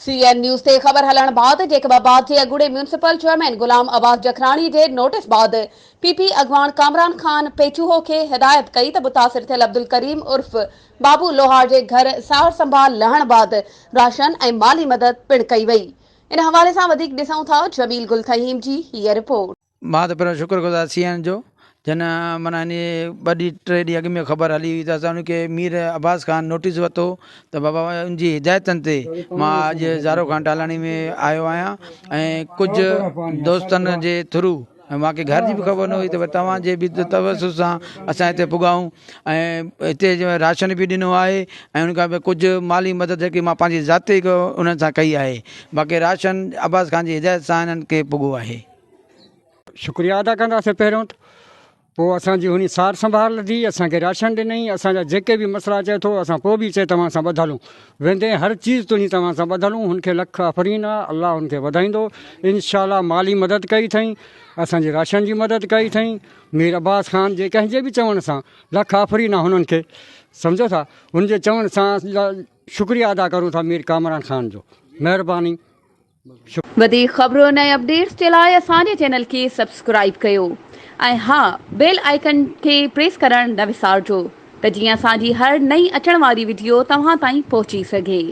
سي N news تي خبر هلڻ بعد جيڪب آباد جي اڳوڻي ميونسپل چيئرمين غلام عباس جکراڻي جي نوٽيس بعد پي پي اڳواڻ ڪامران خان پيچوهو کي هدايت ڪئي ته متاثر ٿيل عبدالڪريم عرف بابو لوهار جي گهر سار سنڀال لهڻ بعد راشن ۽ مالي مدد پڻ ڪئي وئي. ان حوالي سان وڌيڪ ڏسون ٿا جميل گل ٿهيم جي هيء رپورٽ. مان ته پهريون شڪر گذار سي اين جو جنھن معنيٰ انھي ٻه ڏينھن ٽي ڏينھن اڳ ۾ خبر ھلي ھئي ته اسان ان کي مير عباس خان نوٽيس ورتو ته بابا ان جي ھدايتن تي مان اڄ زارو خان ٽالاڻي ۾ آيو آھيان ۽ ڪجھه دوستن جي ٿرو ۽ مان کي گھر جي به خبر نه ھئي ته توھان جي به توسط سان اسان ھتي پڳا آھيون ۽ ھتي جو راشن به ڏنو آھي ۽ ان کان پوء ڪجھه مالي مدد جيڪي مان پنھنجي ذاتي انھن سان ڪئي آھي باقي راشن عباس خان جي ھدايت سان انھن کي پڳو آھي. شڪريا ادا ڪنداسين پهريون ته پوء اسان جي هن سار سنڀال لڌي اسان کي راشن ڏنائين اسان جا جيڪي به مسئلا چئي ٿو اسان پوء به چئي توهان سان ٻڌل هون ويندي هر چيز تنهنجي توهان سان ٻڌل هون هن کي لک آفرين آ الله هن کي وڌائيندو انشاء الله مالي مدد ڪئي اٿئين اسان جي راشن جي مدد ڪئي اٿئين مير عباس خان جي ڪنهن جي به چوڻ سان لک آفرين آ هنن کي سمجهو ٿا هن جي چوڻ سان شڪريا ادا ڪرون ٿا مير ڪامران خان جو مهرباني. وڌيڪ خبرن ۽ اپڊيٽس جي لاء اسان جي چينل کي سبسڪرائيب ڪيو ۽ ها بيل آئيڪن کي پريس ڪرڻ نه وسارجو ته جيئن اسان جي هر نئين اچڻ واري وڊيو توهان تائين پهچي سگهي.